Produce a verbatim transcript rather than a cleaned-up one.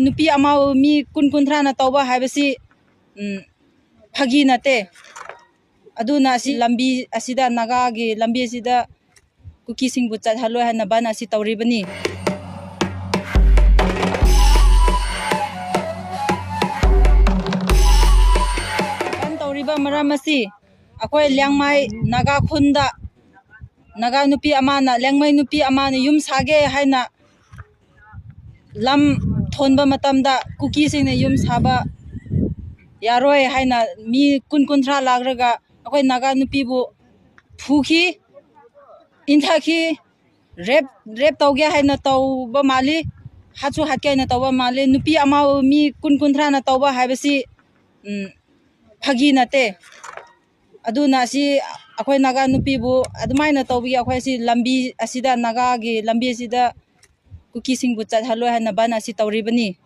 ꯅꯨꯄꯤ ꯑꯃꯕꯨ ꯃꯤ ꯀꯨꯟ ꯀꯨꯟꯊ꯭ꯔꯥꯅ ꯇꯧꯕ ꯍꯥꯏꯕꯁꯤ, ꯎꯝ, ꯐꯥꯒꯤ ꯅꯠꯇꯦ꯫ ꯑꯗꯨꯅ ꯑꯁꯤ ꯂꯝꯕꯤ ꯑꯁꯤꯗ, ꯅꯥꯒꯥꯒꯤ ꯂꯝꯕꯤ ꯑꯁꯤꯗ ꯀꯨꯀꯤꯁꯤꯡꯕꯨ ꯆꯠꯍꯜꯂꯣꯏ ꯍꯥꯏꯅ ꯕꯟ ꯑꯁꯤ ꯇꯧꯔꯤꯕꯅꯤ꯫ ꯕꯟ ꯇꯧꯔꯤꯕ ꯃꯔꯝ ꯑꯁꯤ ꯑꯩꯈꯣꯏ ꯂꯤꯌꯥꯡꯃꯩ ꯅꯥꯒꯥ ꯈꯨꯟꯗ ꯅꯥꯒꯥ ꯅꯨꯄꯤ ꯑꯃꯅ, ꯂꯤꯌꯥꯡꯃꯩ ꯅꯨꯄꯤ ꯑꯃꯅ ꯌꯨꯝ ꯁꯥꯒꯦ ꯍꯥꯏꯅ ꯂꯝ ꯊꯣꯟꯕ ꯃꯇꯝꯗ ꯀꯨꯀꯤꯁꯤꯡꯅ ꯌꯨꯝ ꯁꯥꯕ ꯌꯥꯔꯣꯏ ꯍꯥꯏꯅ ꯃꯤ ꯀꯨꯟ ꯀꯨꯟꯊ꯭ꯔꯥ ꯂꯥꯛꯂꯒ ꯑꯩꯈꯣꯏ ꯅꯥꯒꯥ ꯅꯨꯄꯤꯕꯨ ꯐꯨꯈꯤ, ꯏꯟꯊꯈꯤ, ꯔꯦꯞ, ꯔꯦꯞ ꯇꯧꯒꯦ ꯍꯥꯏꯅ ꯇꯧꯕ ꯃꯥꯜꯂꯤ, ꯍꯥꯠꯁꯨ ꯍꯥꯠꯀꯦ ꯍꯥꯏꯅ ꯇꯧꯕ ꯃꯥꯜꯂꯤ꯫ ꯅꯨꯄꯤ ꯑꯃꯕꯨ ꯃꯤ ꯀꯨꯟ ꯀꯨꯟꯊ꯭ꯔꯥꯅ ꯇꯧꯕ ꯍꯥꯏꯕꯁꯤ, ꯎꯝ, ꯐꯥꯒꯤ ꯅꯠꯇꯦ꯫ ꯑꯗꯨꯅ ꯑꯁꯤ ꯑꯩꯈꯣꯏ ꯅꯥꯒꯥ ꯅꯨꯄꯤꯕꯨ ꯑꯗꯨꯃꯥꯏꯅ ꯇꯧꯕꯒꯤ ꯑꯩꯈꯣꯏ ꯑꯁꯤ ꯂꯝꯕꯤ ꯑꯁꯤꯗ, ꯅꯥꯒꯥꯒꯤ ꯂꯝꯕꯤ ꯑꯁꯤꯗ ꯀꯨꯀꯤꯁꯤꯡꯕꯨ ꯆꯠꯍꯜꯂꯣꯏ ꯍꯥꯏꯅ ꯕꯟ ꯑꯁꯤ ꯇꯧꯔꯤꯕꯅꯤ꯫